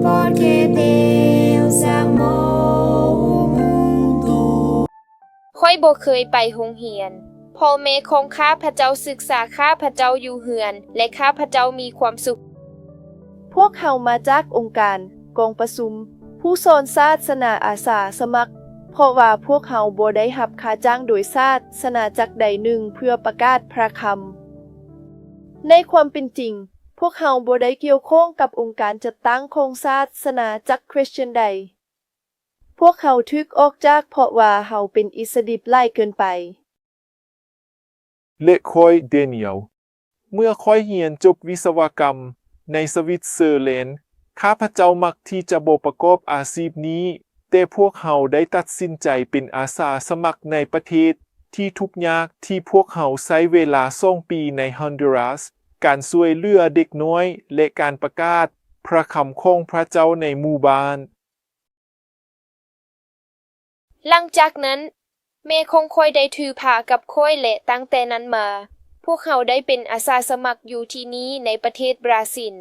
Porque Deus amou o mundo. ຂ້ອຍບໍ່ເຄີຍໄປໂຮງຮຽນ. ພໍ່ແມ່ຂອງຂ້າພະເຈົ້າສຶກສາຂ້າພະເຈົ້າຢູ່ເຮືອນ ແລະ ຂ້າພະເຈົ້າມີຄວາມສຸກ. ພວກເຮົາມາຈາກອົງການ, ກອງປະຊຸມ, ຜູ້ສອນສາສະໜາອາສາສະໝັກ, ເພາະວ່າພວກເຮົາບໍ່ໄດ້ຮັບຄ່າຈ້າງໂດຍສາສະໜາຈັກໃດໜຶ່ງເພື່ອປະກາດພຣະຄຳ. ໃນຄວາມເປັນຈິງ, ພວກເຮົາບໍ່ໄດ້ກ່ຽວຂ້ອງກັບອົງການຈັດຕັ້ງຂອງສາສະໜາຈັກຄຣິສຕຽນໃດ. ພວກເຮົາຖືກອອກຈາກເພາະວ່າເຮົາເປັນອິດສະດິບຫຼາຍເກີນໄປ. ແລະ ຂ້ອຍ, ແດນຽວ, ເມື່ອຂ້ອຍຮຽນຈົບວິສະວະກຳໃນສະວິດເຊີແລນ, ຂ້າພະເຈົ້າມັກທີ່ຈະບໍ່ປະກອບອາຊີບນີ້, ແຕ່ພວກເຮົາໄດ້ຕັດສິນໃຈເປັນອາສາສະໝັກໃນປະເທດທີ່ທຸກຍາກ, ທີ່ພວກເຮົາໃຊ້ເວລາສອງປີໃນຮອນດູຣັສ, ການຊ່ວຍເຫຼືອເດັກນ້ອຍ ແລະ ການປະກາດພຣະຄຳຂອງພຣະເຈົ້າໃນໝູ່ບ້ານ. ຫຼັງຈາກນັ້ນ, ແມ່ຂອງຂ້ອຍໄດ້ຖືພາກັບຂ້ອຍ ແລະ ຕັ້ງແຕ່ນັ້ນມາ, ພວກເຮົາໄດ້ເປັນອາສາສະໝັກຢູ່ທີ່ນີ້ໃນປະເທດບຣາຊິນ,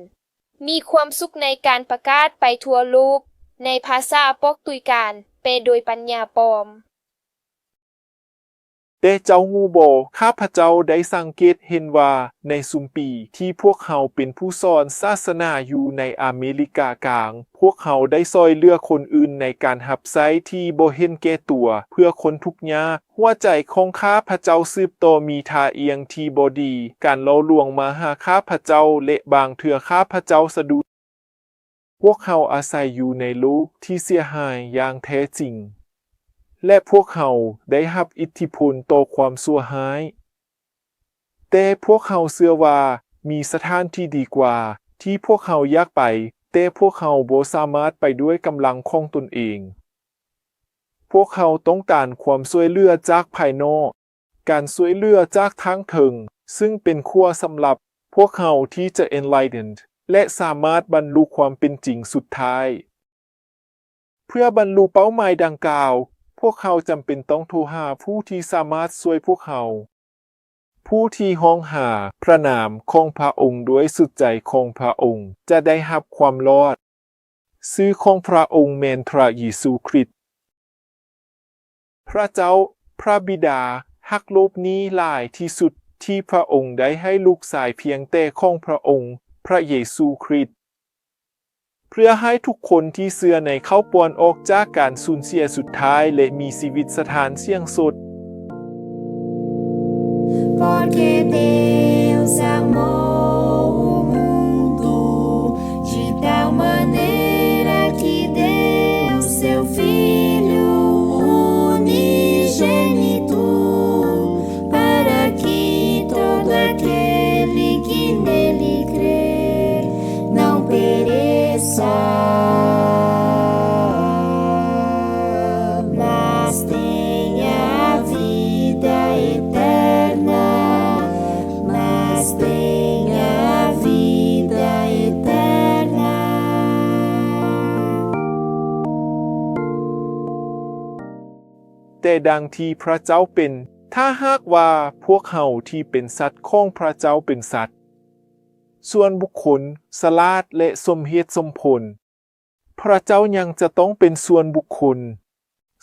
ມີຄວາມສຸກໃນການປະກາດໄປທົ່ວໂລກໃນພາສາປອກຕຸຍການ, ແປໂດຍປັນຍາປອມ. ແຕ່ເຈົ້າຮູ້ບໍ່, ຂ້າພະເຈົ້າໄດ້ສັງເກດເຫັນວ່າ ໃນຊຸມປີທີ່ພວກເຮົາເປັນຜູ້ສອນສາສະໜາຢູ່ໃນອາເມລິກາກາງ, ພວກເຮົາໄດ້ຊ່ອຍເຫຼືອຄົນອື່ນໃນການຮັບໃຊ້ທີ່ບໍ່ເຫັນແກ່ຕົວ ເພື່ອຄົນທຸກຍາກ. ຫົວໃຈຂອງຂ້າພະເຈົ້າສືບຕໍ່ມີທ່າອ່ຽງທີ່ບໍ່ດີ, ການຫຼໍ່ລວງມາຫາຂ້າພະເຈົ້າ ແລະ ບາງເທື່ອຂ້າພະເຈົ້າສະດຸດ. ພວກເຮົາອາໄສຢູ່ໃນໂລກທີ່ເສຍຫາຍຢ່າງແທ້ຈິງ, ແລະ ພວກເຮົາໄດ້ຮັບອິດທິພົນຕໍ່ຄວາມຊົ່ວຮ້າຍ. ແຕ່ພວກເຮົາເຊື່ອວ່າມີສະຖານທີ່ດີກວ່າທີ່ພວກເຮົາຢາກໄປ, ແຕ່ພວກເຮົາບໍ່ສາມາດໄປດ້ວຍກຳລັງຂອງຕົນເອງ. ພວກເຮົາຕ້ອງການຄວາມຊ່ວຍເຫຼືອຈາກພາຍນອກ. ການຊ່ວຍເຫຼືອຈາກທາງເທິງ, ຊຶ່ງເປັນຂົວສຳລັບພວກເຮົາທີ່ຈະ enlightened ແລະ ສາມາດບັນລຸຄວາມເປັນຈິງສຸດທ້າຍ. ເພື່ອບັນລຸເປົ້າໝາຍດັ່ງກ່າວ, ພວກເຮົາຈຳເປັນຕ້ອງໂທຫາຜູ້ທີ່ສາມາດຊ່ວຍພວກເຮົາ. ຜູ້ທີ່ຮ້ອງຫາພຣະນາມຂອງພຣະອົງດ້ວຍສຸດໃຈຂອງພຣະອົງ ຈະໄດ້ຮັບຄວາມລອດ. ຊື່ຂອງພຣະອົງແມ່ນພຣະເຢຊູຄຣິດ. ພຣະເຈົ້າ, ພຣະບິດາ, ຮັກໂລກນີ້ຫຼາຍທີ່ສຸດທີ່ພຣະອົງໄດ້ໃຫ້ລູກຊາຍພຽງແຕ່ຂອງພຣະອົງ, ພຣະເຢຊູຄຣິດ, ເພື່ອໃຫ້ທຸກຄົນທີ່ເຊື່ອໃນເຂົາປ່ອນອອກຈາກການສູນເສຍສຸດທ້າຍ ແລະ ມີຊີວິດສະຖານສຽງສົດ. Porque Deus amou o mundo de tal maneira que deu seu Filho unigênito, para que todo aquele que nele crê não pereça, mas tenha a vida eterna, mas tenha a vida eterna. ແຕ່ດັ່ງທີ່ພຣະເຈົ້າເປັນ, ຖ້າຫາກວ່າພວກເຮົາທີ່ເປັນສັດຂອງພຣະເຈົ້າເປັນສັດສ່ວນບຸກຄົນ, ສະຫຼາດ ແລະ ສົມເຫດສົມຜົນ, ພຣະເຈົ້າຍັງຈະຕ້ອງເປັນສ່ວນບຸກຄົນ,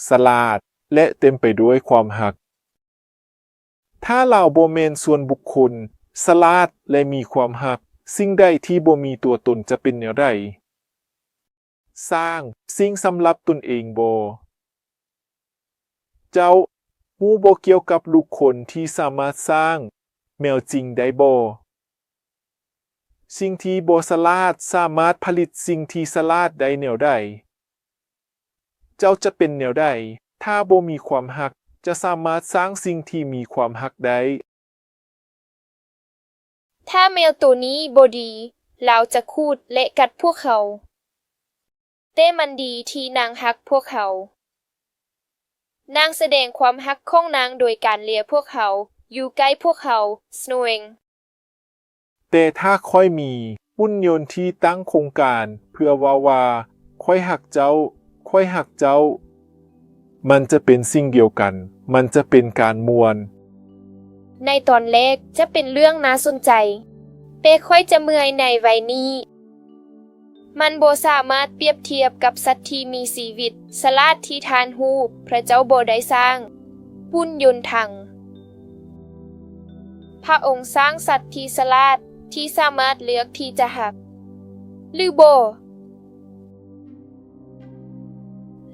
ສະຫຼາດ ແລະ ເຕັມໄປດ້ວຍຄວາມຮັກ. ຖ້າລາວບໍ່ແມ່ນສ່ວນບຸກຄົນ, ສະຫຼາດ ແລະ ມີຄວາມຮັກ, ສິ່ງໃດທີ່ບໍ່ມີຕົວຕົນຈະເປັນແນວໃດ? ສ້າງສິ່ງສຳລັບຕົນເອງບໍ? ເຈົ້າຮູ້ບໍ່ກ່ຽວກັບບຸກຄົນທີ່ສາມາດສ້າງແມວຈິງໄດ້ບໍ່? ສິ່ງທີ່ບໍ່ສະຫຼາດສາມາດຜະລິດສິ່ງທີ່ສະຫຼາດໄດ້ແນວໃດ? ເຈົ້າຈະເປັນແນວໃດ ຖ້າບໍ່ມີຄວາມຮັກ? ຈະສາມາດສ້າງສິ່ງທີ່ມີຄວາມຮັກໄດ້. ຖ້າແມວໂຕນີ້ບໍ່ດີ, ລາວຈະຂູດ ແລະ ກັດພວກເຮົາ. ແຕ່ມັນດີທີ່ນາງຮັກພວກເຮົາ. ນາງສະແດງຄວາມຮັກຂອງນາງໂດຍການເລຍພວກເຮົາ, ຢູ່ໃກ້ພວກເຮົາ, snoring. ແຕ່ຖ້າຂ້ອຍມີຫຸ່ນຍົນທີ່ຕັ້ງໂຄງການເພື່ອເວົ້າວ່າ, ຂ້ອຍຮັກເຈົ້າ, ຂ້ອຍຮັກເຈົ້າ, ມັນຈະເປັນສິ່ງດຽວກັນ, ມັນຈະເປັນການມ່ວນ. ໃນຕອນແລກຈະເປັນເລື່ອງໜ້າສົນໃຈ, ແຕ່ຂ້ອຍຈະເມື່ອຍໃນໄວນີ້. ມັນບໍ່ສາມາດປຽບທຽບກັບສັດທີ່ມີຊີວິດສະຫຼາດທີ່ທ່ານຮູ້ພະເຈົ້າບໍ່ໄດ້ສ້າງ, ຫຸ່ນຍົນຖັງ. ພະອົງສ້າງສັດທີ່ສະຫຼາດທີ່ສາມາດເລືອກທີ່ຈະຮັກ ຫຼື ບໍ່.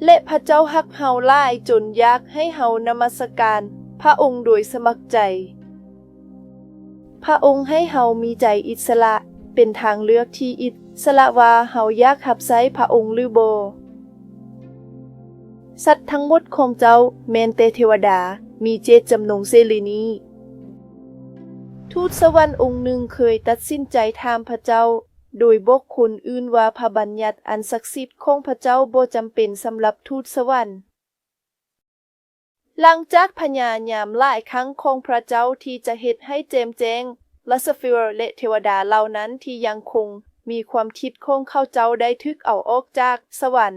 ແລະ ພະເຈົ້າຮັກເຮົາຫຼາຍຈົນຢາກໃຫ້ເຮົານະມັດສະການພະອົງໂດຍສະໝັກໃຈ. ພະອົງໃຫ້ເຮົາມີໃຈອິດສະຫຼະ, ເປັນທາງເລືອກທີ່ອິດສະຫຼະວ່າເຮົາຢາກຮັບໃຊ້ພະອົງ ຫຼື ບໍ່. ສັດທັງໝົດຂອງເຈົ້າແມ່ນແຕ່ເທວະດາ, ມີເຈດຈຳນົງເສລີນີ້. ທູດສະຫວັນອົງໜຶ່ງເຄີຍຕັດສິນໃຈຖາມພະເຈົ້າ ໂດຍບອກຄົນອື່ນວ່າພະບັນຍັດອັນສັກສິດຂອງພະເຈົ້າບໍ່ຈຳເປັນສຳລັບທູດສະຫວັນ. ຫຼັງຈາກພະຍາຍາມຫຼາຍຄັ້ງຂອງພະເຈົ້າທີ່ຈະເຮັດໃຫ້ແຈ່ມແຈ້ງ, ລູຊີເຟີ ແລະ ເທວະດາເຫຼົ່ານັ້ນທີ່ຍັງຄົງມີຄວາມຄິດຂອງເຂົາເຈົ້າໄດ້ຖືກເອົາອອກຈາກສະຫວັນ.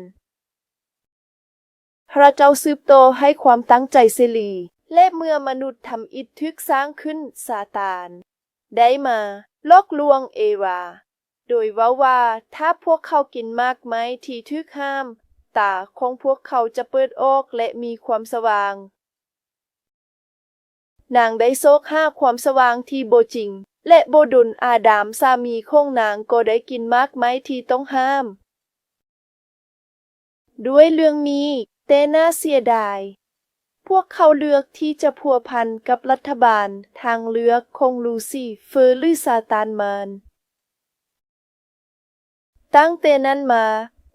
ພະເຈົ້າສືບຕໍ່ໃຫ້ຄວາມຕັ້ງໃຈເສລີ, ແລະ ເມື່ອມະນຸດທຳອິດຖືກສ້າງຂຶ້ນ, ຊາຕານໄດ້ມາຫຼອກລວງເອວາ ໂດຍເວົ້າວ່າ ຖ້າພວກເຂົາກິນໝາກໄມ້ທີ່ຖືກຫ້າມ, ຕາຂອງພວກເຂົາຈະເປີດອອກ ແລະ ມີຄວາມສະຫວ່າງ. ນາງໄດ້ຊອກຫາຄວາມສະຫວ່າງທີ່ບໍ່ຈິງ, ແລະ ບໍ່ດົນອາດາມສາມີຂອງນາງກໍໄດ້ກິນໝາກໄມ້ທີ່ຕ້ອງຫ້າມ. ດ້ວຍເລື່ອງນີ້, ແຕ່ໜ້າເສຍດາຍ, ພວກເຂົາເລືອກທີ່ຈະພົວພັນກັບລັດຖະບານທາງເລືອກຂອງລູຊີເຟີ ຫຼື ຊາຕານມານ. ຕັ້ງແຕ່ນັ້ນມາ,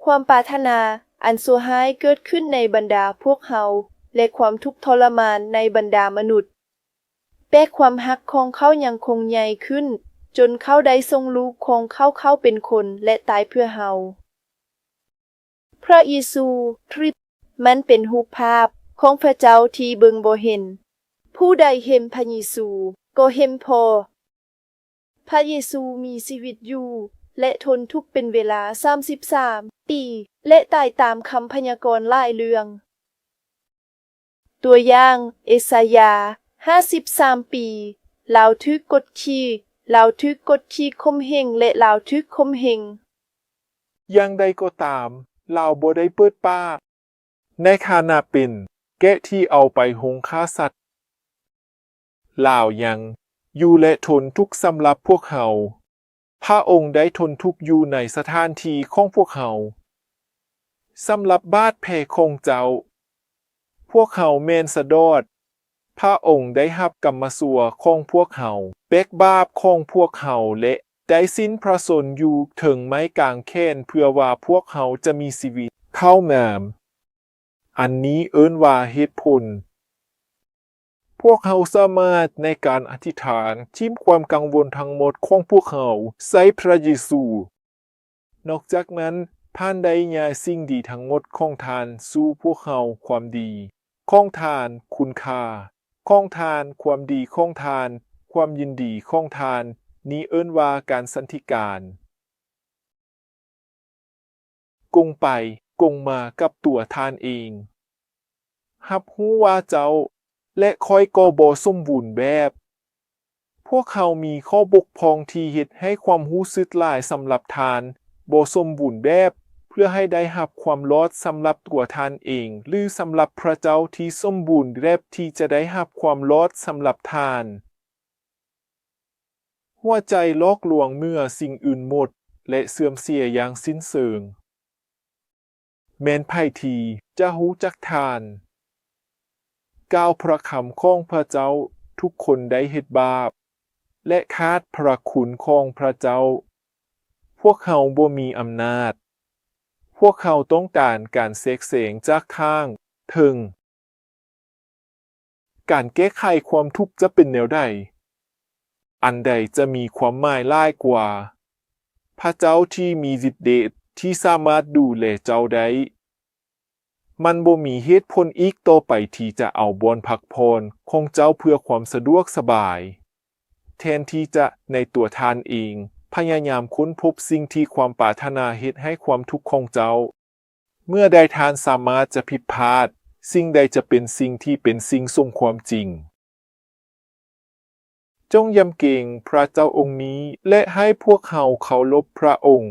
ຄວາມປາດຖະໜາອັນຊົ່ວຮ້າຍເກີດຂຶ້ນໃນບັນດາພວກເຮົາ ແລະ ຄວາມທຸກທໍລະມານໃນບັນດາມະນຸດ. ແຕ່ຄວາມຮັກຂອງເຂົາຍັງຄົງໃຫຍ່ຂຶ້ນ, ຈົນເຂົາໄດ້ສົ່ງລູກຂອງເຂົາເຂົ້າເປັນຄົນ ແລະ ຕາຍເພື່ອເຮົາ. ພະເຢຊູຄຣິດ ມັນເປັນຮູບພາບຂອງພະເຈົ້າທີ່ເບິ່ງບໍ່ເຫັນ. ຜູ້ໃດເຫັນພະເຢຊູກໍເຫັນພໍ່. ພະເຢຊູມີຊີວິດຢູ່ ແລະ ທົນທຸກເປັນເວລາສາມສິບສາມປີ ແລະ ຕາຍຕາມຄຳພະຍາກອນຫຼາຍເລື່ອງ. ຕົວຢ່າງ, ເອສາຍາ ຫ້າສິບສາມປີ, ລາວຖືກກົດຂີ່, ລາວຖືກກົດຂີ່ຂົ່ມເຫງ ແລະ ລາວຖືກຂົ່ມເຫງ. ຢ່າງໃດກໍຕາມ, ລາວບໍ່ໄດ້ເປີດປາກ. ໃນຖານະເປັນແກະທີ່ເອົາໄປໂຮງຂ້າສັດ, ລາວຍັງຢູ່ ແລະ ທົນທຸກສຳລັບພວກເຮົາ. ພະອົງໄດ້ທົນທຸກຢູ່ໃນສະຖານທີ່ຂອງພວກເຮົາ. ສຳລັບບາດແຜຂອງເຈົ້າ, ພວກເຮົາແມ່ນສະດອດ. ພະອົງໄດ້ຮັບກຳມະຊົ່ວຂອງພວກເຮົາ, ແບກບາບຂອງພວກເຮົາ ແລະ ໄດ້ສິ້ນພະຊົນຢູ່ເທິງໄມ້ກາງແຂນ ເພື່ອວ່າພວກເຮົາຈະມີຊີວິດ. ເຂົ້ານາມ. ອັນນີ້ເອີ້ນວ່າເຫດຜົນ. ພວກເຮົາສາມາດໃນການອະທິຖານຖິ້ມຄວາມກັງວົນທັງໝົດຂອງພວກເຮົາໃສ່ພະເຢຊູ. ນອກຈາກນັ້ນ, ທ່ານໄດ້ຍ້າຍສິ່ງດີທັງໝົດຂອງທ່ານສູ່ພວກເຮົາ, ຄວາມດີຂອງທ່ານ, ຄຸນຄ່າຂອງທ່ານ, ຄວາມດີຂອງທ່ານ, ຄວາມຍິນດີຂອງທ່ານ, ນີ້ເອີ້ນວ່າການສັນທິການ. ກົງໄປກົງມາກັບຕົວທ່ານເອງ. ຮັບຮູ້ວ່າເຈົ້າ ແລະ ຂ້ອຍກໍບໍ່ສົມບູນແບບ. ພວກເຮົາມີຂໍ້ບົກຜ່ອງທີ່ເຮັດໃຫ້ຄວາມຮູ້ສຶກຫຼາຍສຳລັບທ່ານ, ບໍ່ສົມບູນແບບ, ເພື່ອໃຫ້ໄດ້ຮັບຄວາມລອດສຳລັບຕົວທ່ານເອງ ຫຼື ສຳລັບພະເຈົ້າທີ່ສົມບູນແບບທີ່ຈະໄດ້ຮັບຄວາມລອດສຳລັບທ່ານ. ຫົວໃຈຫຼອກລວງເໜືອສິ່ງອື່ນໝົດ ແລະ ເສື່ອມເສຍຢ່າງສິ້ນເຊີງ. ແມ່ນໃຜທີ່ຈະຮູ້ຈັກທ່ານ? ກ່າວພະຄຳຂອງພະເຈົ້າ, ທຸກຄົນໄດ້ເຮັດບາບ ແລະ ຂາດພະຄຸນຂອງພະເຈົ້າ. ພວກເຮົາບໍ່ມີອຳນາດ. ພວກເຮົາຕ້ອງການການແຊກແຊງຈາກຂ້າງເທິງ. ການແກ້ໄຂຄວາມທຸກຈະເປັນແນວໃດ? ອັນໃດຈະມີຄວາມໝາຍຫຼາຍກວ່າ? ພະເຈົ້າທີ່ມີລິດເດດທີ່ສາມາດດູແລເຈົ້າໄດ້. ມັນບໍ່ມີເຫດຜົນອີກຕໍ່ໄປທີ່ຈະເອົາບ່ອນພັກຜ່ອນຂອງເຈົ້າເພື່ອຄວາມສະດວກສະບາຍ. ແທນທີ່ຈະໃນຕົວທ່ານເອງພະຍາຍາມຄົ້ນພົບສິ່ງທີ່ຄວາມປາດຖະໜາເຮັດໃຫ້ຄວາມທຸກຂອງເຈົ້າ. ເມື່ອໃດທ່ານສາມາດຈະຜິດພາດ, ສິ່ງໃດຈະເປັນສິ່ງທີ່ເປັນສິ່ງສົມຄວາມຈິງ? ຈົ່ງຢຳເກງພະເຈົ້າອົງນີ້ ແລະ ໃຫ້ພວກເຮົາເຄົາລົບພະອົງ.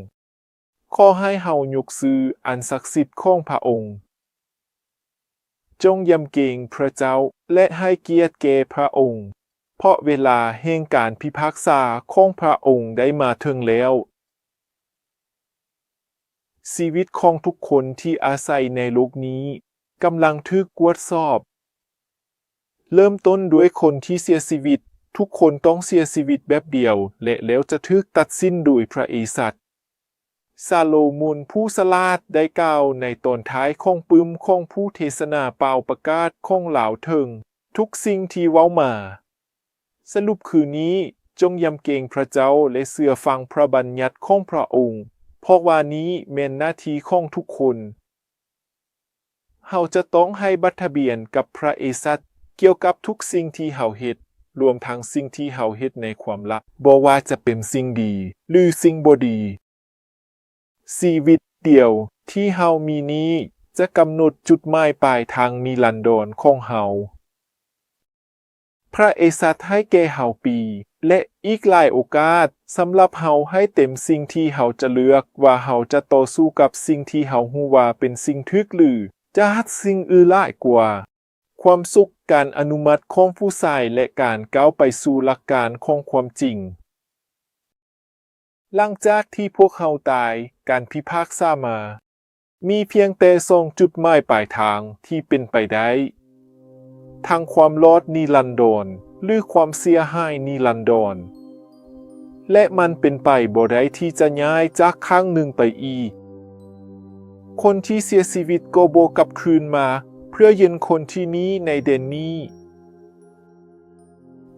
ຂໍໃຫ້ເຮົາຍົກຊື່ອັນສັກສິດຂອງພະອົງ. ຈົ່ງຢຳເກງພຣະເຈົ້າ ແລະ ໃຫ້ກຽດແກ່ພຣະອົງ, ເພາະເວລາແຫ່ງການພິພາກສາຂອງພຣະອົງໄດ້ມາເຖິງແລ້ວ. ຊີວິດຂອງທຸກຄົນທີ່ອາໄສໃນໂລກນີ້ກຳລັງຖືກກວດສອບ. ເລີ່ມຕົ້ນດ້ວຍຄົນທີ່ເສຍຊີວິດ. ທຸກຄົນຕ້ອງເສຍຊີວິດແບບດຽວ ແລະ ແລ້ວຈະຖືກຕັດສິນໂດຍພຣະເອຊັດ. ຊາໂລໂມນຜູ້ສະຫຼາດໄດ້ກ່າວໃນຕອນທ້າຍຂອງປຶ້ມຂອງຜູ້ເທສະໜາປ່າວປະກາດຂອງລາວເຖິງທຸກສິ່ງທີ່ເວົ້າມາ. ສະຫຼຸບຄືນີ້, ຈົ່ງຢຳເກງພຣະເຈົ້າ ແລະ ເຊື່ອຟັງພຣະບັນຍັດຂອງພຣະອົງ, ເພາະວ່ານີ້ແມ່ນໜ້າທີ່ຂອງທຸກຄົນ. ເຮົາຈະຕ້ອງໃຫ້ບັດທະບຽນກັບພຣະເອຊັດກ່ຽວກັບທຸກສິ່ງທີ່ເຮົາເຮັດ, ລວມທັງສິ່ງທີ່ເຮົາເຮັດໃນຄວາມລັບ, ບໍ່ວ່າຈະເປັນສິ່ງດີ ຫຼື ສິ່ງບໍ່ດີ. ຊີວິດດຽວທີ່ເຮົາມີນີ້ຈະກຳນົດຈຸດໝາຍປາຍທາງນິລັນດອນຂອງເຮົາ. ພຣະເອຊັດໃຫ້ແກ່ເຮົາປີ ແລະ ອີກຫຼາຍໂອກາດສຳລັບເຮົາໃຫ້ເຕັມສິ່ງທີ່ເຮົາຈະເລືອກວ່າເຮົາຈະຕໍ່ສູ້ກັບສິ່ງທີ່ເຮົາຮູ້ວ່າເປັນສິ່ງຖືກ ຫຼື ຈະຮັກສິ່ງອື່ນຫຼາຍກວ່າ. ຄວາມສຸກ, ການອະນຸມັດຂອງຜູ້ຊາຍ ແລະ ການກ້າວໄປສູ່ຫຼັກການຂອງຄວາມຈິງ. ຫຼັງຈາກທີ່ພວກເຮົາຕາຍ, ການພິພາກສາມາ ມີພຽງແຕ່ສອງຈຸດໝາຍປາຍທາງທີ່ເປັນໄປໄດ້, ທັງຄວາມລອດນິລັນດອນ ຫຼື ຄວາມເສຍຫາຍນິລັນດອນ. ແລະ ມັນເປັນໄປບໍ່ໄດ້ທີ່ຈະຍ້າຍຈາກຂ້າງໜຶ່ງໄປອີກ. ຄົນທີ່ເສຍຊີວິດກໍບໍ່ກັບຄືນມາເພື່ອຢ້ຽມຄົນທີ່ນີ້ໃນແດນນີ້.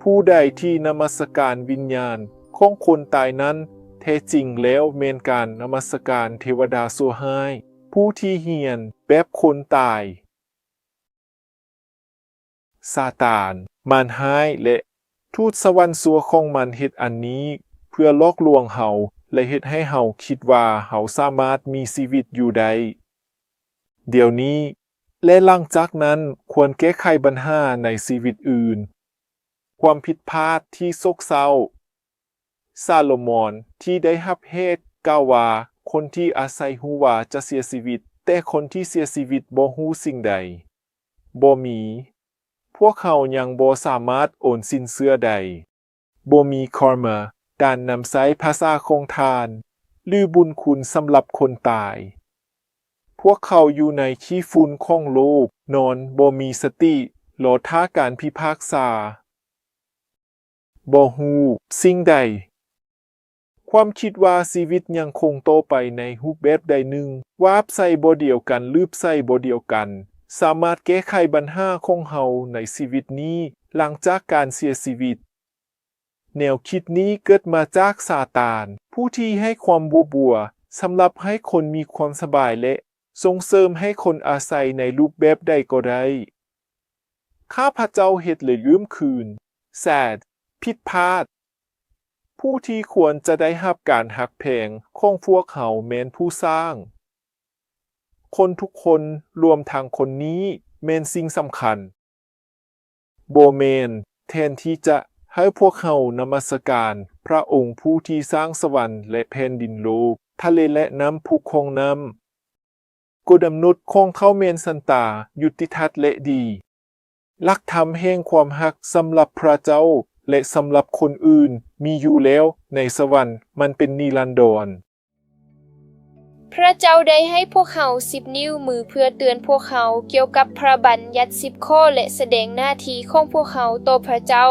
ຜູ້ໃດທີ່ນະມັດສະການວິນຍານຂອງຄົນຕາຍນັ້ນ ແທ້ຈິງແລ້ວແມ່ນການນະມັດສະການເທວະດາຊົ່ວຮ້າຍ, ຜູ້ທີ່ຮຽນແບບຄົນຕາຍ. ຊາຕານ, ມານຮ້າຍ ແລະ ທູດສະຫວັນຊົ່ວຂອງມັນເຮັດອັນນີ້ເພື່ອຫຼອກລວງເຮົາ ແລະ ເຮັດໃຫ້ເຮົາຄິດວ່າເຮົາສາມາດມີຊີວິດຢູ່ໄດ້ດຽວນີ້ ແລະ ຫຼັງຈາກນັ້ນຄວນແກ້ໄຂບັນຫາໃນຊີວິດອື່ນ. ຄວາມຜິດພາດທີ່ໂສກເສົ້າ. ຊາໂລມອນທີ່ໄດ້ຮັບເຫດກ່າວວ່າ, ຄົນທີ່ອາໄສຮູ້ວ່າຈະເສຍຊີວິດ, ແຕ່ຄົນທີ່ເສຍຊີວິດບໍ່ຮູ້ສິ່ງໃດ. ບໍ່ມີ. ພວກເຮົາຍັງບໍ່ສາມາດໂອນສິນເຊື່ອໃດ. ບໍ່ມີຄາມາ, ການນຳໃຊ້ພາສາຂອງທ່ານ, ຫຼື ບຸນຄຸນສຳລັບຄົນຕາຍ. ພວກເຂົາຢູ່ໃນຂີ້ຝຸ່ນຂອງໂລກ, ນອນ, ບໍ່ມີສະຕິ, ລໍຖ້າການພິພາກສາ. ບໍ່ຮູ້ສິ່ງໃດ. ຄວາມຄິດວ່າຊີວິດຍັງຄົງຕໍ່ໄປໃນຮູບແບບໃດໜຶ່ງ, ວາບໃສ່ບໍ່ດຽວກັນ, ລືບໃສ່ບໍ່ດຽວກັນ, ສາມາດແກ້ໄຂບັນຫາຂອງເຮົາໃນຊີວິດນີ້ຫຼັງຈາກການເສຍຊີວິດ. ແນວຄິດນີ້ເກີດມາຈາກຊາຕານ, ຜູ້ທີ່ໃຫ້ຄວາມບົວບົວສຳລັບໃຫ້ຄົນມີຄວາມສະບາຍ ແລະ ສົ່ງເສີມໃຫ້ຄົນອາໄສໃນຮູບແບບໃດກໍໄດ້. ຂ້າພະເຈົ້າເຮັດ ແລະ ລືມຄືນ. ແຊດ, ຜິດພາດ. ຜູ້ທີ່ຄວນຈະໄດ້ຮັບການຮັກແພງຂອງພວກເຮົາແມ່ນຜູ້ສ້າງ. ຄົນທຸກຄົນ, ລວມທັງຄົນນີ້, ແມ່ນສິ່ງສຳຄັນ. ບໍ່ແມ່ນ, ແທນທີ່ຈະໃຫ້ພວກເຮົານະມັດສະການພຣະອົງຜູ້ທີ່ສ້າງສະຫວັນ ແລະ ແຜ່ນດິນໂລກ, ທະເລ ແລະ ນ້ຳພຸຂອງນ້ຳ. ກົດກຳນົດຂອງເຂົາແມ່ນສັນຕາ, ຍຸຕິທຳ ແລະ ດີ. ຫຼັກທຳແຫ່ງຄວາມຮັກສຳລັບພຣະເຈົ້າ ແລະ ສຳລັບຄົນອື່ນມີຢູ່ແລ້ວໃນສະຫວັນ, ມັນເປັນນິລັນດອນ. ພຣະເຈົ້າໄດ້ໃຫ້ພວກເຮົາສິບນິ້ວມືເພື່ອເຕືອນພວກເຮົາກ່ຽວກັບພຣະບັນຍັດສິບຂໍ້ ແລະ ສະແດງໜ້າທີ່ຂອງພວກເຮົາຕໍ່ພຣະເຈົ້າ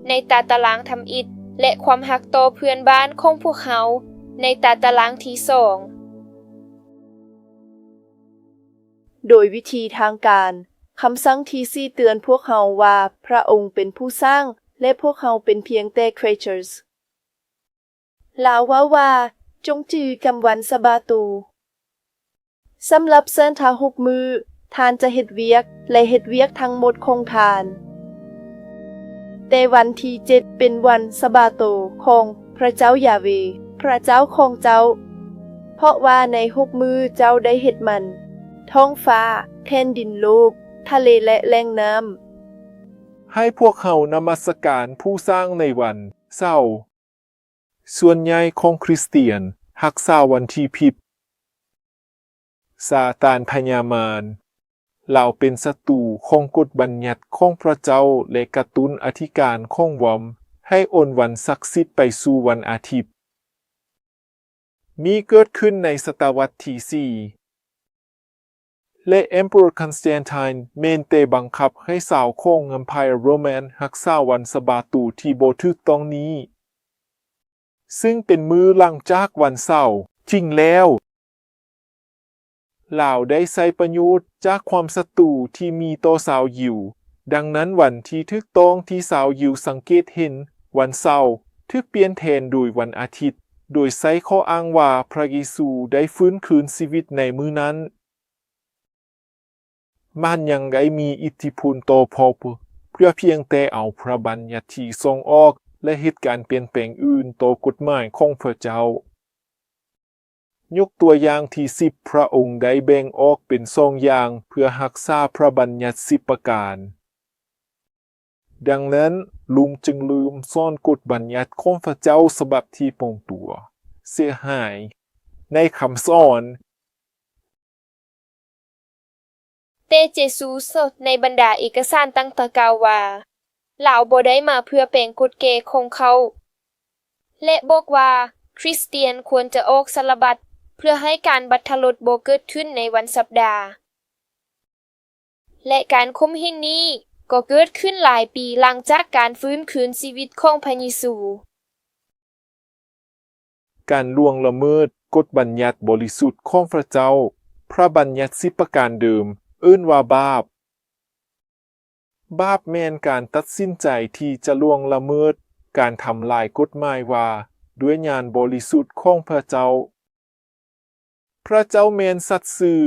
ໃນຕາຕະລາງທຳອິດ ແລະ ຄວາມຮັກຕໍ່ເພື່ອນບ້ານຂອງພວກເຮົາໃນຕາຕະລາງທີສອງ. ໂດຍວິທີທາງການ, ຄຳສັ່ງທີສີ່ເຕືອນພວກເຮົາວ່າພຣະອົງເປັນຜູ້ສ້າງ ແລະ ພວກເຮົາເປັນພຽງແຕ່ creatures. ລາວເວົ້າວ່າ, ຈົ່ງຈື່ກຳວັນສະບາໂຕ. ສຳລັບສັນທາຫົກມື້, ທ່ານຈະເຮັດວຽກ ແລະ ເຮັດວຽກທັງໝົດຂອງທ່ານ. ແຕ່ວັນທີເຈັດເປັນວັນສະບາໂຕຂອງພຣະເຈົ້າຢາເວ, ພຣະເຈົ້າຂອງເຈົ້າ, ເພາະວ່າໃນຫົກມື້ເຈົ້າໄດ້ເຮັດມັນ, ທ້ອງຟ້າ, ແຜ່ນດິນໂລກ, ທະເລ ແລະ ແຫຼ່ງນ້ຳ. ໃຫ້ພວກເຮົານະມັດສະການຜູ້ສ້າງໃນວັນເສົາ. ສ່ວນໃຫຍ່ຂອງຄຣິສຕຽນຮັກສາວັນທີຜິດ, ຊາຕານພະຍາມານ. ລາວເປັນສັດຕູຂອງກົດບັນຍັດຂອງພຣະເຈົ້າ ແລະ ກະຕຸ້ນອະທິການຂອງວອມໃຫ້ໂອນວັນສັກສິດໄປສູ່ວັນອາທິດ. ມີເກີດຂຶ້ນໃນສະຕະວັດທີສີ່ ແລະ Emperor Constantine ແມ່ນແຕ່ບັງຄັບໃຫ້ຊາວຂອງ Empire Roman ຮັກສາວັນສະບາໂຕທີ່ບໍ່ຖືກຕ້ອງນີ້, ຊຶ່ງເປັນມື້ຫຼັງຈາກວັນເສົາ. ຈິງແລ້ວ, ລາວໄດ້ໃຊ້ປະໂຫຍດຈາກຄວາມສັດຕູທີ່ມີຕໍ່ຊາວຢິວ. ດັ່ງນັ້ນ, ວັນທີ່ຖືກຕ້ອງທີ່ຊາວຢິວສັງເກດເຫັນ, ວັນເສົາ, ຖືກປ່ຽນແທນໂດຍວັນອາທິດ, ໂດຍໃຊ້ຂໍ້ອ້າງວ່າພຣະເຢຊູໄດ້ຟື້ນຄືນຊີວິດໃນມື້ນັ້ນ. ມັນຍັງໄດ້ມີອິດທິພົນຕໍ່ Pope ເພື່ອພຽງແຕ່ເອົາພຣະບັນຍັດທີສອງອອກ ແລະ ເຮັດການປ່ຽນແປງອື່ນຕໍ່ກົດໝາຍຂອງພຣະເຈົ້າ. ຍົກຕົວຢ່າງທີສິບ, ພຣະອົງໄດ້ແບ່ງອອກເປັນສອງຢ່າງເພື່ອຮັກສາພຣະບັນຍັດສິບປະການ. ດັ່ງນັ້ນ, ລຸງຈຶ່ງລືມສອນກົດບັນຍັດຂອງພຣະເຈົ້າສະບັບທີ່ປ່ອງຕົວເສຍຫາຍໃນຄຳສອນ. ແຕ່ເຈຊູໃນບັນດາເອກະສານຕ່າງໆກ່າວວ່າ ລາວບໍ່ໄດ້ມາເພື່ອແປງກົດແກ່ຂອງເຂົາ ແລະ ບອກວ່າຄຣິສຕຽນຄວນຈະອອກສາລະບັດເພື່ອໃຫ້ການບັດທະລົດບໍ່ເກີດຂຶ້ນໃນວັນສັບດາ. ແລະ ການຂົ່ມເຫັນນີ້ກໍເກີດຂຶ້ນຫຼາຍປີຫຼັງຈາກການຟື້ນຄືນຊີວິດຂອງພຣະເຢຊູ. ການລ່ວງລະເມີດກົດບັນຍັດບໍລິສຸດຂອງພຣະເຈົ້າ, ພຣະບັນຍັດສິບປະການເດີມເອີ້ນວ່າບາບ. ບາບແມ່ນການຕັດສິນໃຈທີ່ຈະລ່ວງລະເມີດ, ການທຳລາຍກົດໝາຍວ່າດ້ວຍຍານບໍລິສຸດຂອງພຣະເຈົ້າ. ພຣະເຈົ້າແມ່ນສັດຊື່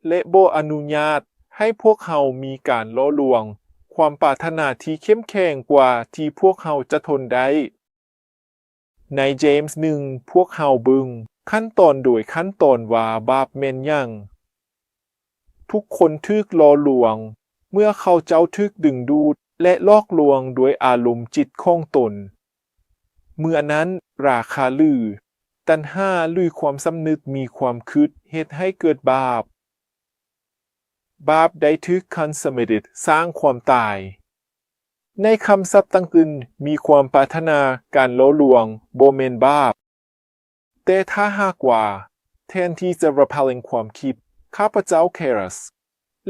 ແລະ ບໍ່ອະນຸຍາດໃຫ້ພວກເຮົາມີການຫຼໍ່ລວງ, ຄວາມປາດຖະໜາທີ່ເຂັ້ມແຂງກວ່າທີ່ພວກເຮົາຈະທົນໄດ້. ໃນ James ໜຶ່ງ ພວກເຮົາເບິ່ງຂັ້ນຕອນໂດຍຂັ້ນຕອນວ່າບາບແມ່ນຫຍັງ. ທຸກຄົນຖືກຫຼໍ່ລວງ ເມື່ອເຂົາເຈົ້າຖືກດຶງດູດ ແລະ ຫຼອກລວງດ້ວຍອາລົມຈິດຂອງຕົນ. ເມື່ອນັ້ນ ລາຄາ ຫຼື ຕັນຫາ ຫຼື ຄວາມສຳນຶກມີຄວາມຄິດເຮັດໃຫ້ເກີດບາບ. ບາບໄດ້ຖືກ consummated ສ້າງຄວາມຕາຍ. ໃນຄຳສັບຕ່າງອື່ນ, ມີຄວາມປາດຖະໜາການຫຼໍ່ລວງບໍ່ແມ່ນບາບ. ແຕ່ຖ້າຫາກວ່າ ແທນທີ່ຈະ repelling ຄວາມຄິດ, ຂ້າພະເຈົ້າ caress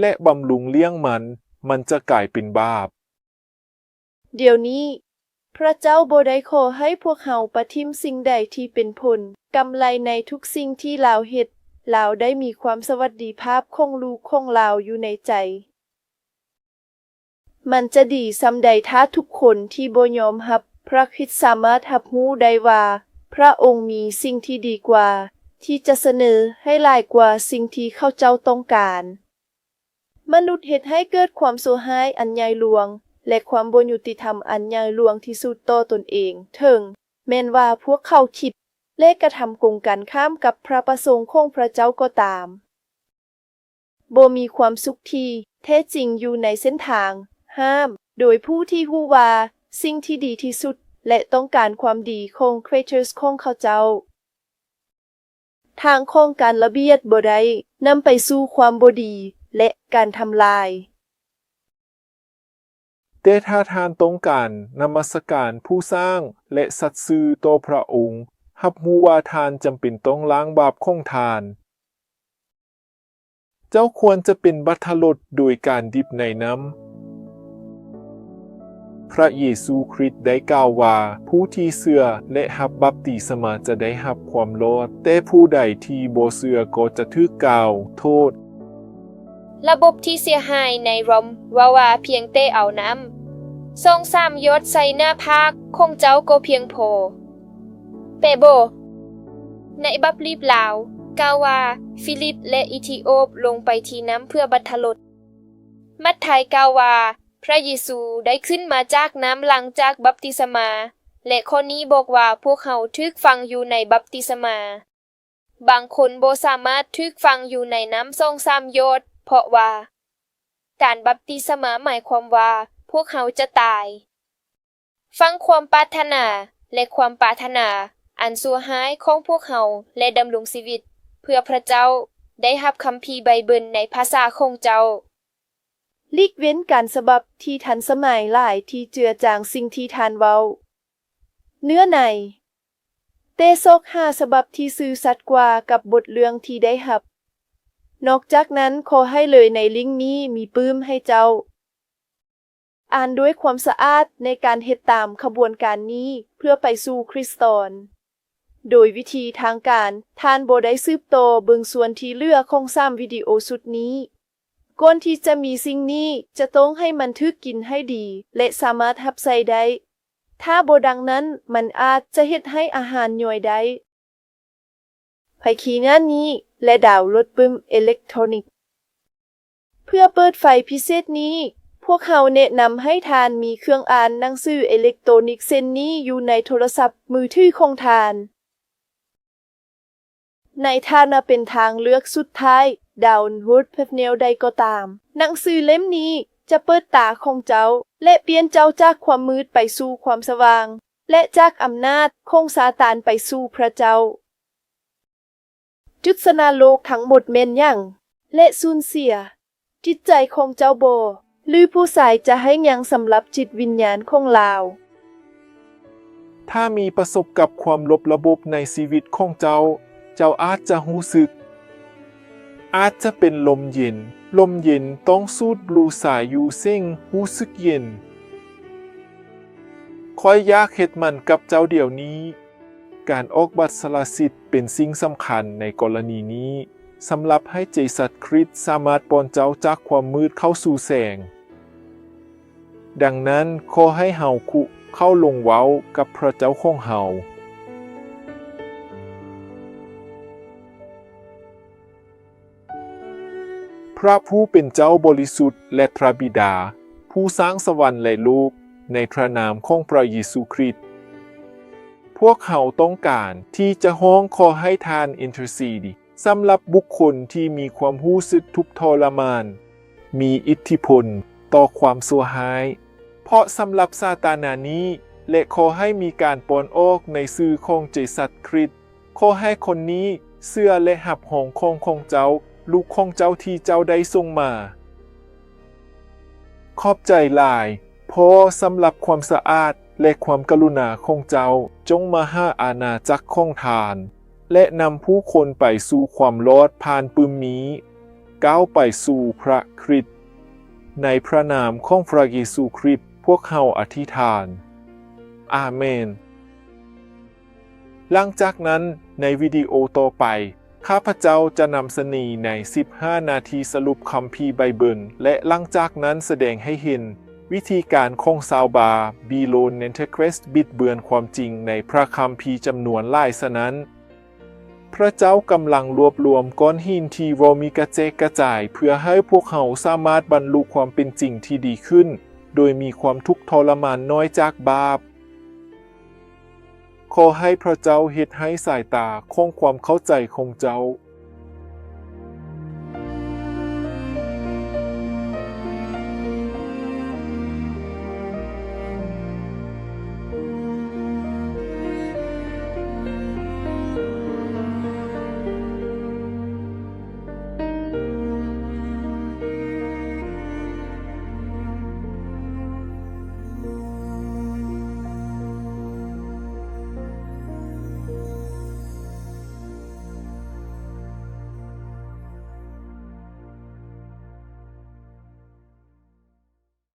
ແລະ ບຳລຸງລ້ຽງມັນ, ມັນຈະກາຍເປັນບາບ. ດຽວນີ້, ພຣະເຈົ້າບໍ່ໄດ້ຂໍໃຫ້ພວກເຮົາປະຖິ້ມສິ່ງໃດທີ່ເປັນຜົນກຳໄລໃນທຸກສິ່ງທີ່ລາວເຮັດ. ລາວໄດ້ມີຄວາມສະຫວັດດີພາບຂອງລູກຂອງລາວຢູ່ໃນໃຈ. ມັນຈະດີສ່ຳໃດຖ້າທຸກຄົນທີ່ບໍ່ຍອມຮັບພຣະຄຣິດສາມາດຮັບຮູ້ໄດ້ວ່າພຣະອົງມີສິ່ງທີ່ດີກວ່າທີ່ຈະສະເໜີໃຫ້ຫຼາຍກວ່າສິ່ງທີ່ເຂົາເຈົ້າຕ້ອງການ. ມະນຸດເຮັດໃຫ້ເກີດຄວາມຊົ່ວຮ້າຍອັນໃຫຍ່ຫຼວງ ແລະ ຄວາມບໍ່ຍຸຕິທຳອັນໃຫຍ່ຫຼວງທີ່ສຸດຕໍ່ຕົນເອງ, ເຖິງແມ່ນວ່າພວກເຂົາຄິດ ແລະ ກະທຳກົງກັນຂ້າມກັບພຣະປະສົງຂອງພຣະເຈົ້າກໍຕາມ. ບໍ່ມີຄວາມສຸກທີ່ແທ້ຈິງຢູ່ໃນເສັ້ນທາງຫ້າມໂດຍຜູ້ທີ່ຮູ້ວ່າສິ່ງທີ່ດີທີ່ສຸດ ແລະ ຕ້ອງການຄວາມດີຂອງ creatures ຂອງເຂົາເຈົ້າ. ທາງຂອງການລະບຽດບໍ່ໄດ້ນຳໄປສູ່ຄວາມບໍ່ດີ ແລະ ການທຳລາຍ. ແຕ່ຖ້າທ່ານຕ້ອງການນະມັດສະການຜູ້ສ້າງ ແລະ ສັດຊື່ຕໍ່ພຣະອົງ, ຮັບຮູ້ວ່າທ່ານຈຳເປັນຕ້ອງລ້າງບາບຂອງທ່ານ. ເຈົ້າຄວນຈະເປັນບັດທະລົດໂດຍການດິບໃນນ້ຳ. ພຣະເຢຊູຄຣິດໄດ້ກ່າວວ່າ, ຜູ້ທີ່ເຊື່ອ ແລະ ຮັບບັບຕິສະມາຈະໄດ້ຮັບຄວາມລອດ, ແຕ່ຜູ້ໃດທີ່ບໍ່ເຊື່ອກໍຈະຖືກກ່າວໂທດ. ລະບົບທີ່ເສຍຫາຍໃນໂຣມເວົ້າວ່າພຽງແຕ່ເອົານ້ຳສອງສາມຢອດໃສ່ໜ້າຜາກຂອງເຈົ້າກໍພຽງພໍ. ແປບໍ່? ໃນບັບລີບລາວກ່າວວ່າຟີລິບ ແລະ ອີທີໂອບລົງໄປທີ່ນ້ຳເພື່ອບັດທະລົດ. ມັດໄທກ່າວວ່າພຣະເຢຊູໄດ້ຂຶ້ນມາຈາກນ້ຳຫຼັງຈາກບັບຕິສະມາ ແລະ ຂໍ້ນີ້ບອກວ່າພວກເຮົາຖືກຝັງຢູ່ໃນບັບຕິສະມາ. ບາງຄົນບໍ່ສາມາດຖືກຝັງຢູ່ໃນນ້ຳສອງສາມຢອດ ເພາະວ່າການບັບຕິສະມາໝາຍຄວາມວ່າພວກເຮົາຈະຕາຍ. ຟັງຄວາມປາດຖະໜາ ແລະ ຄວາມປາດຖະໜາອັນຊົ່ວຮ້າຍຂອງພວກເຮົາ ແລະ ດຳລົງຊີວິດເພື່ອພຣະເຈົ້າ ໄດ້ຮັບຄຳພີໄບເບິນໃນພາສາຂອງເຈົ້າ. ຫຼີກເວັ້ນການສະບັບທີ່ທັນສະໄໝຫຼາຍທີ່ເຈືອຈາງສິ່ງທີ່ທ່ານເວົ້າ. ເນື້ອໃນ. ແຕ່ຊອກຫາສະບັບທີ່ຊື່ສັດກວ່າກັບບົດເລື່ອງທີ່ໄດ້ຮັບ. ນອກຈາກນັ້ນ, ຂໍໃຫ້ເລີຍໃນລິ້ງນີ້ມີປຶ້ມໃຫ້ເຈົ້າ. ອ່ານດ້ວຍຄວາມສະອາດໃນການເຮັດຕາມຂະບວນການນີ້ເພື່ອໄປສູ່ຄຣິສຕອນ. ໂດຍວິທີທາງການ, ທ່ານບໍ່ໄດ້ສືບຕໍ່ເບິ່ງສ່ວນທີ່ເຫຼືອຂອງສາມວິດີໂອຊຸດນີ້. ກ່ອນທີ່ຈະມີສິ່ງນີ້, ຈະຕ້ອງໃຫ້ມັນຖືກກິນໃຫ້ດີ ແລະ ສາມາດຮັບໃຊ້ໄດ້. ຖ້າບໍ່ດັ່ງນັ້ນ, ມັນອາດຈະເຮັດໃຫ້ອາຫານຍ່ອຍໄດ້. ໄປທີ່ໜ້ານີ້ ແລະ ດາວໂຫຼດປຶ້ມເອເລັກໂທຣນິກ. ເພື່ອເປີດໄຟລ໌ພິເສດນີ້, ພວກເຮົາແນະນຳໃຫ້ທ່ານມີເຄື່ອງອ່ານໜັງສືເອເລັກໂຕຣນິກເຊັ່ນນີ້ຢູ່ໃນໂທລະສັບມືຖືຂອງທ່ານ. ໃນຖານະເປັນທາງເລືອກສຸດທ້າຍ, ດາວໂຫຼດແບບແນວໃດກໍຕາມ, ໜັງສືເຫຼັ້ມນີ້ຈະເປີດຕາຂອງເຈົ້າ ແລະ ປ່ຽນເຈົ້າຈາກຄວາມມືດໄປສູ່ຄວາມສະຫວ່າງ ແລະ ຈາກອຳນາດຂອງຊາຕານໄປສູ່ພຣະເຈົ້າ. ຈຸດຊະນະໂລກທັງໝົດແມ່ນຫຍັງ ແລະ ສູນເສຍຈິດໃຈຂອງເຈົ້າບໍ່ ຫຼື ຜູ້ຊາຍຈະໃຫ້ຫຍັງສຳລັບຈິດວິນຍານຂອງລາວ? ຖ້າມີປະສົບກັບຄວາມລົບລະບົບໃນຊີວິດຂອງເຈົ້າ, ເຈົ້າອາດຈະຮູ້ສຶກ, ອາດຈະເປັນລົມເຢັນ, ລົມເຢັນຕ້ອງສູດບລູຊາຢູເສັງ, ຮູ້ສຶກເຢັນ. ຂ້ອຍຢາກເຮັດມັນກັບເຈົ້າດຽວນີ້. ການອອກບັດສະລະສິດເປັນສິ່ງສຳຄັນໃນກໍລະນີນີ້, ສຳລັບໃຫ້ເຈສັດຄຣິດສາມາດປ່ອນເຈົ້າຈາກຄວາມມືດເຂົ້າສູ່ແສງ. ດັ່ງນັ້ນ, ຂໍໃຫ້ເຮົາຄຸເຂົ່າລົງເວົ້າກັບພຣະເຈົ້າຂອງເຮົາ. ພຣະຜູ້ເປັນເຈົ້າບໍລິສຸດ ແລະ ພຣະບິດາ ຜູ້ສ້າງສະຫວັນ ແລະ ໂລກ, ໃນພຣະນາມຂອງພຣະເຢຊູຄຣິດ, ພວກເຮົາຕ້ອງການທີ່ຈະຮ້ອງຂໍໃຫ້ທ່ານອິນເຕີຊີດສຳລັບບຸກຄົນທີ່ມີຄວາມຮູ້ສຶກທຸກທໍລະມານ, ມີອິດທິພົນຕໍ່ຄວາມຊົ່ວຮ້າຍ ເພາະສຳລັບຊາຕານານີ້, ແລະ ຂໍໃຫ້ມີການປ່ອນອອກໃນຊື່ຂອງເຈສັດຄຣິດ. ຂໍໃຫ້ຄົນນີ້ເຊື່ອ ແລະ ຮັບຮອງຂອງຂອງເຈົ້າ, ລູກຂອງເຈົ້າທີ່ເຈົ້າໄດ້ສົ່ງມາ. ຂອບໃຈຫຼາຍ, ພໍ່, ສຳລັບຄວາມສະອາດ ແລະ ຄວາມກະລຸນາຂອງເຈົ້າ. ຈົ່ງມາຫາອານາຈັກຂອງທ່ານ ແລະ ນຳຜູ້ຄົນໄປສູ່ຄວາມລອດຜ່ານປຶ້ມນີ້, ກ້າວໄປສູ່ພຣະຄຣິດ. ໃນພຣະນາມຂອງພຣະເຢຊູຄຣິດ, ພວກເຮົາອະທິຖານ. ອາເມນ. ຫຼັງຈາກນັ້ນ, ໃນວິດີໂອຕໍ່ໄປ, ຂ້າພະເຈົ້າຈະນຳສະເໜີໃນສິບຫ້ານາທີສະຫຼຸບຄຳພີໄບເບິນ ແລະ ຫຼັງຈາກນັ້ນສະແດງໃຫ້ເຫັນວິທີການຂອງຊາວບາບີໂລນ ແນນເທເຄຣສ ບິດເບືອນຄວາມຈິງໃນພຣະຄຳພີຈຳນວນຫຼາຍ. ສະນັ້ນ, ພຣະເຈົ້າກຳລັງລວບລວມກ້ອນຫີນທີ່ເວົ້າມີກະແຈກກະຈາຍ ເພື່ອໃຫ້ພວກເຮົາສາມາດບັນລຸຄວາມເປັນຈິງທີ່ດີຂຶ້ນ ໂດຍມີຄວາມທຸກທໍລະມານນ້ອຍຈາກບາບ. ຂໍໃຫ້ພຣະເຈົ້າເຮັດໃຫ້ສາຍຕາຂອງຄວາມເຂົ້າໃຈຂອງເຈົ້າ